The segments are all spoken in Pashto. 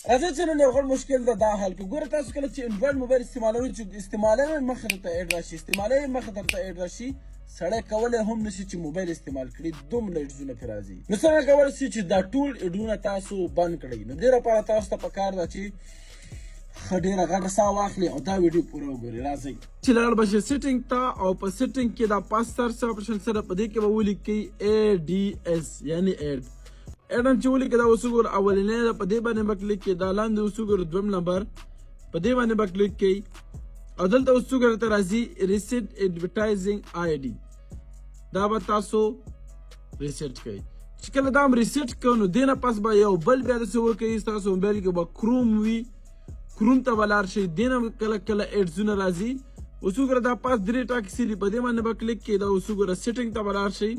راځئ چې نن یو غټ مشکل ده دا حل کړو. ګوره، تاسو کله چې انډراید موبایل استعمالوئ، چې استعمالوئ مخې درته add راشي، استعمالوئ مخې درته add راشي، سړی کولی هم نشي چې موبایل استعمال کړي، دومره ads ونه پرې راځي. نو څنګه کولی شئ چې دا ټول ad ونه تاسو بند کړئ؟ نو دې لپاره تاسو ته پکار ده چې ښه ډېره غټه ساه واخلي او دا ویډیو پوره وګورئ. راځئ چې لاړ به شئ setting ته او په setting کې دا پاس search option سره په دې کې به ولیکئ ADS، یعنی ad. Add چې ولیکئ، دا اوس وګوره، اولنی ده، په دې باندې به کلیک کړئ. دا لاندې اوس وګوره، دویم نمبر، په دې باندې به کلیک کړئ او دلته اوس وګوره ته راځي reset advertising ID. دا به تاسو reset کړئ. چې کله دا هم reset کړو، نو دې نه پس به یو بل بیا داسې وکړئ، ستاسو موبایل کې به کروم وي، کروم ته به لاړ شئ. دې نه کله کله ads ونه راځي. اوس وګوره، دا پاس درې ټاکي سي، په دې باندې به کلیک کړئ. دا اوس وګوره، setting ته به لاړ شئ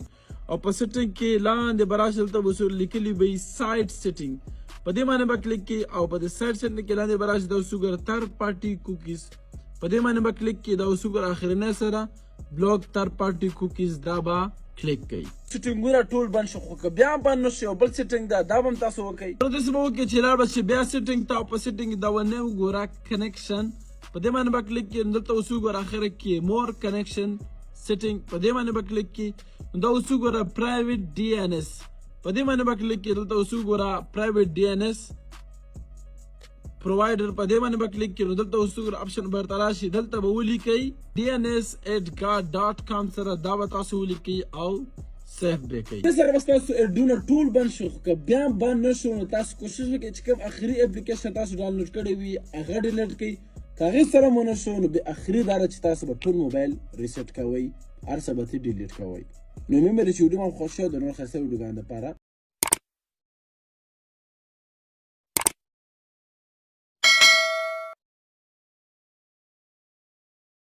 او په setting کې لاندې به راشئ، دلته به لیکلي به site setting، په دې باندې به کلیک کړئ او په دې site setting کې لاندې به راشئ. دا اوس وګوره، third party cookies، په دې باندې به کلیک کړئ. دا اوس وګوره، اخرنی سره block third party cookies، دا به کلیک کړئ. setting ونه ټول بند شو، خو که بیا هم بند نه شو، یو بل setting ده، دا به هم تاسو وکړئ. نو داسې به وکړئ چې لاړ به شئ بیا setting ته او په setting کې دا ونه وګوره، connection، په دې باندې به کلیک کړئ. دلته اوس وګوره، اخر کې more connection setting، په دې باندې به کلیک کړئ. دا اوس وګوره، private DNS، په دې باندې به کلیک کړئ. دلته اوس وګوره، private DNS provider، په دې باندې به کلیک کړئ. نو دلته اوس وګوره، option به درته راشي، دلته به ولیکئ dns@guard.com سره، دا به تاسو ولیکئ او save به کړئ. دې سره به ستاسو ad ونه ټول بند شو. خو که بیا هم بند نه شو، نو تاسو کوشش وکړئ چې کوم اخري اپلیکیشن تاسو ډاونلوډ کړی وي، هغه delete کړئ. که هغې سره مو نه شو، نو بیا اخري دا ده چې تاسو به ټول موبایل reset کوئ، هر څه به ترې delete کوئ. نو امید مې ده چې ویډیو مو خوښ شو. د نور ښایسته ویډیوګانو دپاره